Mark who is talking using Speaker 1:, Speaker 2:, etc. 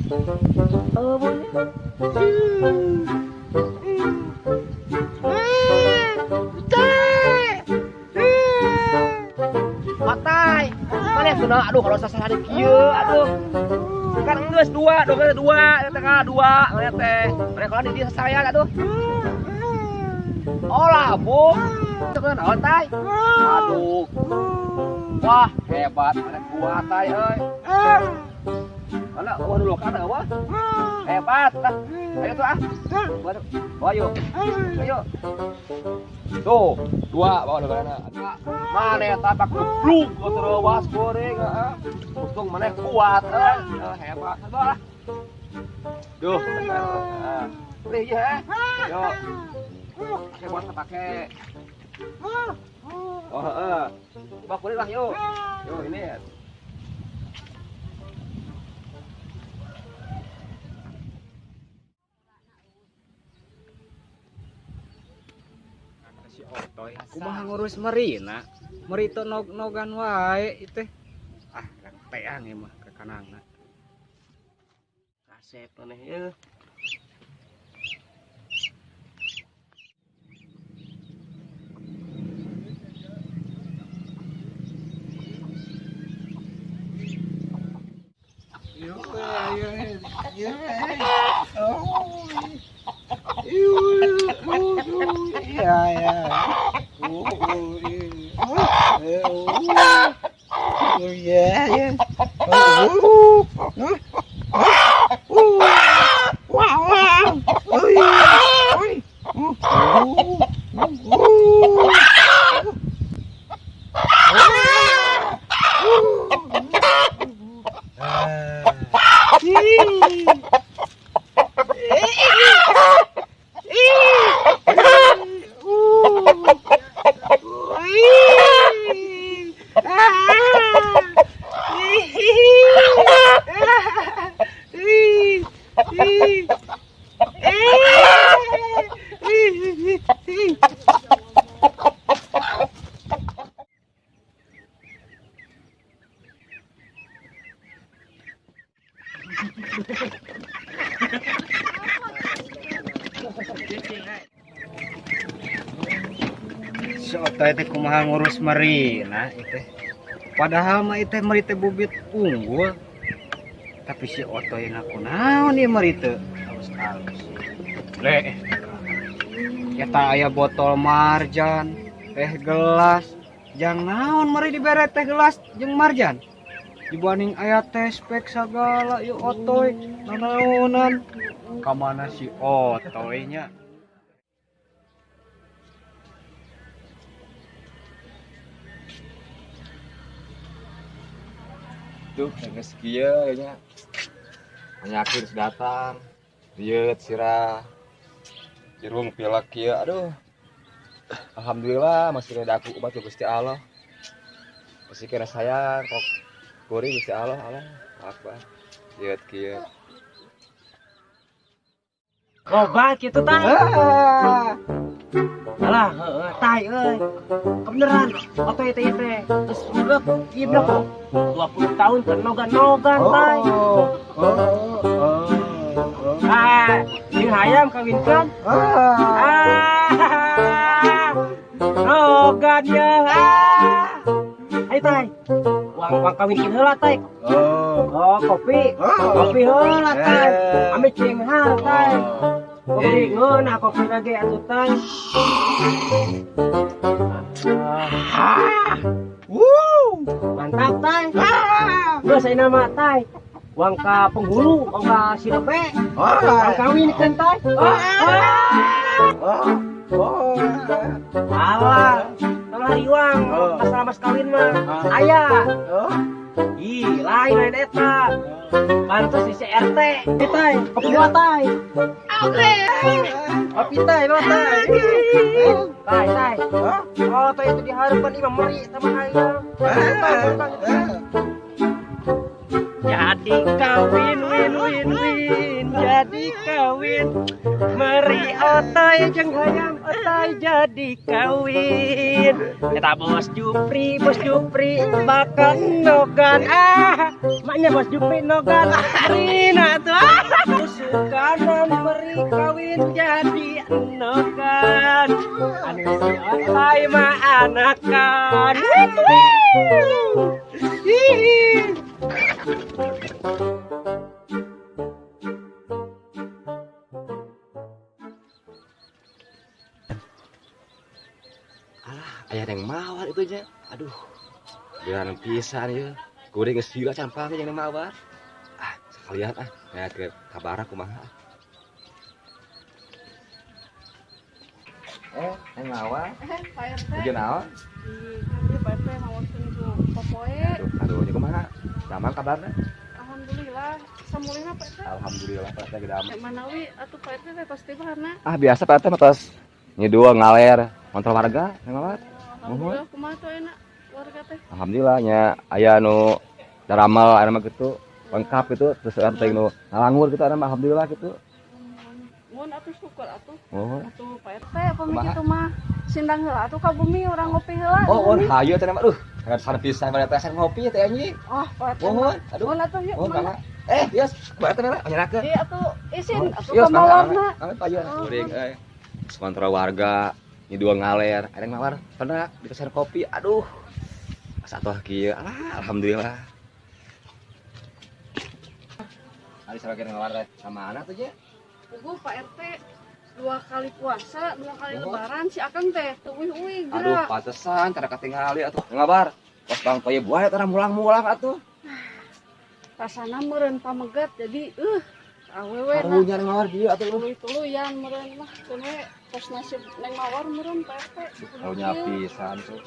Speaker 1: Oh, boleh.
Speaker 2: Patai. Mana kunaon, aduh, kalau sasar ada kieu, aduh. Kan geus dua, dua dua, eta ka dua, mana teh. Mana kalau di dia sasarean atuh. Oh, labung. Itu naon, Tai? Aduh. Wah, hebat, mana kuat, Tai euy. Mana wah dulu kan wah. Hebat lah. Ayo tuh ah. Bawa yuk. Ayo. Tuh, dua bawa dua mana. Mana tapak geblug terus goreng heeh. Untung mana kuat euy. Hebat. Bawa lah. Duh, beli ya. Yuk. Pakai buat pakai. Oh, heeh. Bawa kulit lah yuk. Yuk ini.
Speaker 3: Si Otoy kumaha ngurus merina, meri teu nog-nogan wae ieu teh. Ah, teang ieu mah ke kanangna.
Speaker 2: Kasep maneh ieu.
Speaker 3: Si Otoy teh kumaha ngurus merina ieu teh. Padahal mah ieu teh meri teh bubit unggul. Tapi si Otoy ngaku naon ieu meri teh halus-halus. Le. Eta aya botol marjan, teh gelas. Jang naon meri dibere teh gelas jeung marjan? Dibanding aya teh spek sagala ieu Otoy nanaonan. Ka mana si Otoy nya?
Speaker 2: Duh, geus kieu nya. Penyakit geus datang. Rieut sirah. Irung pilek kieu, aduh. Alhamdulillah masih ada aku obat Gusti Allah. Masih kena sayang kok kuring Gusti Allah, Allah akbar. Rieut kieu.
Speaker 1: Obat kitu tah. Alah, heeh, tai euy. Kebeneran, Otoy teh teh geus budak ieu budak 20 tahun keur nogan-nogan tai. Ah, jeung hayam kawinkeun. Ah. Nogan ye. Ah. Ayo tai. Uang kawinkeun heula tai. Oh, kopi. Kopi heula tai. Ame cenghar tai. Kopi ngeunah kopi lagi atuh tai. Mantap tai. Geus ayeuna mah tai. Uang ka penghulu, uang ka sirepe. Uang kawinkeun tai. Alah, tong hariwang masalah mas kawin mah. Aya. Ih, lain lain eta. Pantes di CRT. Eh, tai, kopi dua tai. Oke. Kopi tai, dua tai. Tai, tai. Oh, tai itu diharapkan imam meri sama ayam. Jadi kawin, win, win, win. jadi kawin. Meri otoy jeung hayam otoy jadi kawin. Eta Bos Jupri, Bos Jupri bakal nogan ah. Maknya Bos Jupri nogan Rina tuh ah. Sukanan meri kawin jadi nogan. Anu si otoy mah anakan. Hihi.
Speaker 2: Aya yang mawar itu nya. Aduh. Geran pisan ieu. Kuring geus gila campang jeung mawar. Ah, sekalian ah, ya ke kabar kumaha. Neng mawar.
Speaker 4: Pak RT.
Speaker 2: Nuju naon?
Speaker 4: Iya, Pak RT mawakeun ku popoe.
Speaker 2: Aduh, aduh, nya kumaha? Damang kabarna?
Speaker 4: Alhamdulillah, samulihna Pak RT.
Speaker 2: Alhamdulillah Pak RT damang.
Speaker 4: Ya manawi atuh Pak RT teh tos tibana.
Speaker 2: Ah, biasa Pak RT mah tos nyidul ngaler kontrol warga, Neng Mawar.
Speaker 4: Alhamdulillah kumaha tuh enak warga teh.
Speaker 2: Alhamdulillah nya aya nu daramal aya mah gitu lengkap gitu terus urang teh nu ngalangur gitu aya mah alhamdulillah gitu.
Speaker 4: Mun atuh syukur atuh.
Speaker 2: Oh.
Speaker 4: Atuh Pak RT pami kitu mah sindang heula atuh ka bumi urang ngopi heula.
Speaker 2: Oh, on hayu teh mah aduh. Sangat sareng pisan pada teh ngopi teh anjing.
Speaker 4: Oh, Pak RT.
Speaker 2: Mohon, aduh.
Speaker 4: Mohon atuh yuk.
Speaker 2: Mohon mangga. Yes, Pak RT mah nyerakeun.
Speaker 4: Iya atuh isin atuh ka mawarna.
Speaker 2: Payu kuring euy. Kontrol warga nyidul ngaler, ada mawar pernah dikesan kopi, aduh. Asa atuh kieu. Alah, alhamdulillah. Ari sareng mawar teh sama anak tuh nya.
Speaker 4: Puguh Pak RT 2 kali puasa, 2 kali lebaran si Akang teh teu uih-uih geura.
Speaker 2: Aduh, pantesan tara katingali atuh. Ngabar. Pas Bang Toyib wae tara mulang-mulang atuh.
Speaker 4: Rasana meureun pamegat jadi awewe na.
Speaker 2: Karunya mawar dieu atuh.
Speaker 4: Tuluy-tuluyan meureun mah keun we tos nasib Neng Mawar meureun Pak RT.
Speaker 2: Karunya pisan tuh.